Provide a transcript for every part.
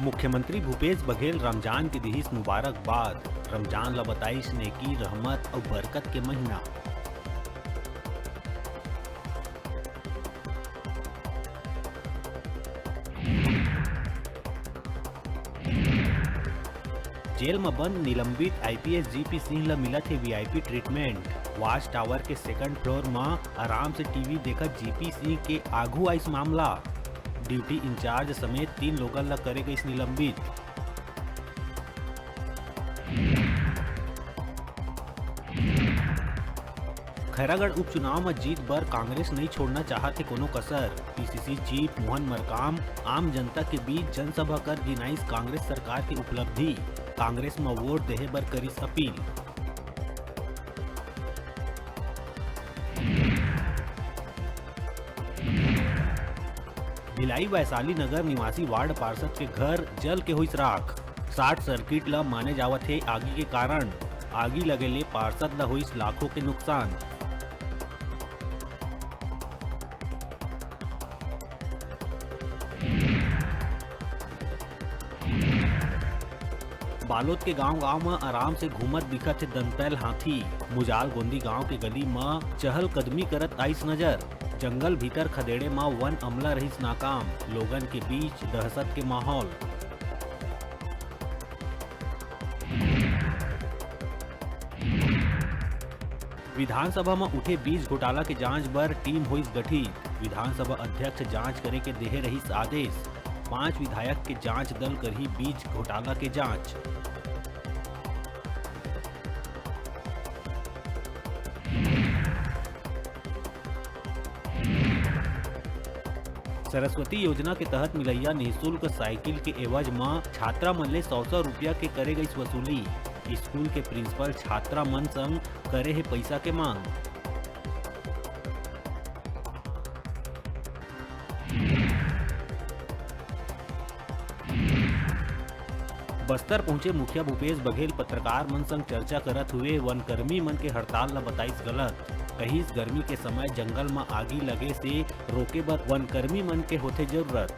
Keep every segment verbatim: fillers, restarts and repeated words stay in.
मुख्यमंत्री भूपेश बघेल रमजान के दिहिस मुबारकबाद। रमजान ल बताइस नेकी, रहमत अउ बरकत के महीना। जेल म बंद निलंबित आईपीएस जीपी सिंह ल मिलत हे वीआईपी ट्रीटमेंट। वॉच टावर के सेकंड फ्लोर म आराम से टीवी देखत जीपी सिंह के आघू आइस मामला। ड्यूटी इंचार्ज समेत तीन लोगन ल करे गइस निलंबित। खैरागढ़ उपचुनाव म जीत बर कांग्रेस नइ छोड़ना चाहत हे कोनो कसर। पीसीसी चीफ मोहन मरकाम आम जनता के बीच जनसभा कर गिनाइस कांग्रेस सरकार के उपलब्धि। कांग्रेस म वोट देहे बर करिस अपील। भिलाई वैशाली नगर निवासी वार्ड पार्षद के घर जल के होइस राख। शॉर्ट सर्किट ल माने जावत हे आगी के कारण। आगी लगे ले पार्षद ल होइस लाखों के नुकसान। बालोद के गांव-गांव म आराम से घूमत दिखत हे दंतैल हाथी। मुजाल गोंदी गांव के गली म चहलकदमी करत आइस नजर। जंगल भीतर खदेड़े म वन अमला रहिस नाकाम। लोगन के बीच दहशत के माहौल। विधानसभा म उठे बीज घोटाला के जांच बर टीम होइस गठित। विधानसभा अध्यक्ष जांच करे के देहे रहिस आदेश। पांच विधायक के जांच दल करही बीज घोटाला के जांच। सरस्वती योजना के तहत मिलइया निःशुल्क साइकिल के एवज म छात्रा मन ले सौ सौ रुपया के करे गइस वसूली। स्कूल के प्रिंसिपल छात्रा मन संग करे हे पइसा के मांग। बस्तर पहुंचे मुखिया भूपेश बघेल पत्रकार मन संग चर्चा करत हुए वनकर्मी मन के हड़ताल ल बताइस गलत। कहिस, गर्मी के समय जंगल म आगी लगे से रोके बर वनकर्मी मन के होथे जरूरत।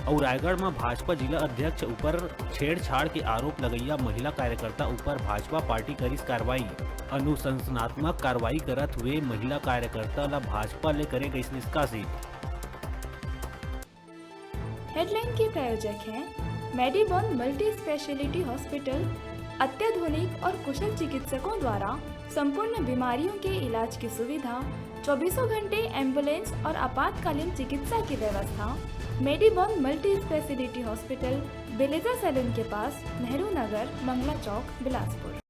अउ रायगढ़ म भाजपा जिला अध्यक्ष ऊपर छेड़छाड़ के आरोप लगइया महिला कार्यकर्ता ऊपर भाजपा पार्टी करिस कार्रवाई। अनुशासनात्मक कार्रवाई करत हुए महिला कार्यकर्ता ल भाजपा ले करे गइस निष्कासित। हेडलाइन के प्रायोजक हैं मेडीबॉन मल्टी स्पेशलिटी हॉस्पिटल। अत्याधुनिक और कुशल चिकित्सकों द्वारा संपूर्ण बीमारियों के इलाज की सुविधा, चौबीसों घंटे एम्बुलेंस और आपातकालीन चिकित्सा की व्यवस्था। मेडीबॉन मल्टी स्पेशलिटी हॉस्पिटल, बेलेजा सैलून के पास, नेहरू नगर, मंगला चौक, बिलासपुर।